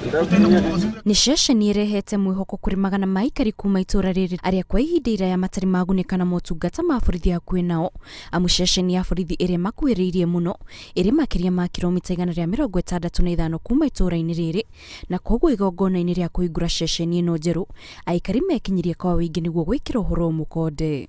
Nĩ ceceni ĩrehete mwĩhoko kũrĩ magana ma aikari kuma itũra rĩrĩ arĩa kwa ihinda iraya matarĩ magunĩka na motungata ma borithi hakuhĩ nao, amu ceceni ya borithi ĩrĩa ĩmakuhĩrĩirie mũno ĩrĩ makĩria ma kilomita 165 kuma itũra-inĩ rĩrĩ, na koguo igongona-inĩ rĩa kũhingũra ceceni ĩno njerũ, aikari mekinyirie kwa ũingĩ nĩguo gwĩkĩra ũhoro ũyũ mũkonde.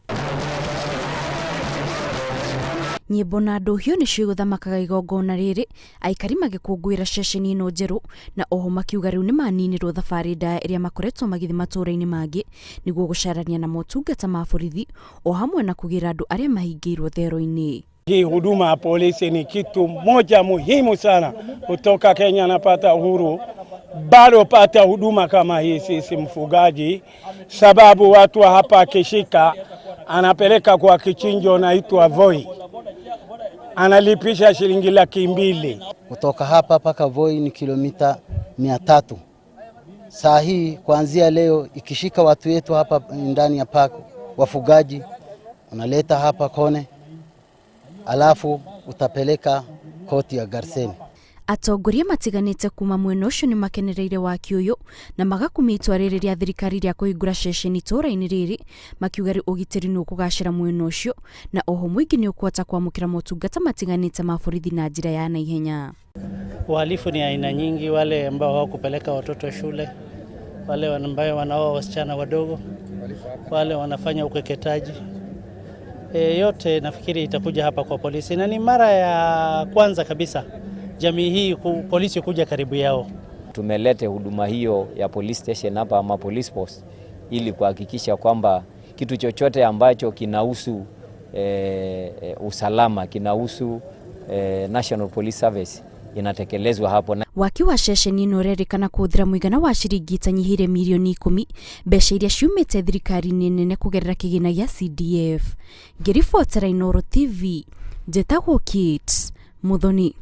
Nyĩmbo na ndũhio nĩcio igũthamakaga igongona rĩrĩ, aikari magĩkũngũĩra ceceni ĩno njerũ, na oho makiuga rĩu nĩmaninĩrwo thabarĩ ndaya ĩrĩa makoretwo magĩthiĩ matũra-inĩ mangĩ nĩguo gũcarania na motungata ma borithi o hamwe na kũgĩra andũ arĩa mahingĩirwo thero-inĩ. Hii huduma ya polisi ni kitu moja muhimu sana. Kutoka Kenya napata uhuru, bado pata huduma kama hii sisi mfugaji, sababu watu wa hapa akishika anapeleka kwa kichinjo naitwa Voi, analipisha shilingi 200,000. Kutoka hapa paka Voi ni kilomita 300. Saa hii kuanzia leo ikishika watu wetu hapa ndani ya park, wafugaji unaleta hapa Kone, alafu utapeleka koti ya Garseni. Atongoria matiganĩte kuma mwena ũcio nĩ makenereire waki ũyũ na magakumia itua rĩrĩ rĩa thirikari rĩa kũhingũra ceceni itũũra-inĩ rĩrĩ, makiuga rĩu ũgitĩri nĩ ũkũgacĩra mwena ũcio na oho mũingĩ nĩ ũkũhota kwamũkĩra motungata matiganĩte ma borithi na njĩra ya naihenya. Uhalifu ni aina nyingi, wale ambao hawakupeleka watoto shule, wale ambao wanaoa wasichana wadogo, wale wanafanya ukeketaji. Yote nafikiri itakuja hapa kwa polisi, na ni mara ya kwanza kabisa jamii hii polisi kuja karibu yao. Tumelete huduma hiyo ya police station hapa ama police post ili kuhakikisha kwamba kitu chochote ambacho kinahusu usalama, kinahusu National Police Service inatekelezwa hapo. Waki wa ceceni ĩno ũrerĩkana kũhũthĩra mũigana wa ciringi itanyihĩire mirioni 10, mbeca iria ciumĩte thirikari-inĩ nene kũgerera kĩgĩna gĩa CDF. Ngĩribotera Inooro TV, njĩtagwo Kate Muthoni.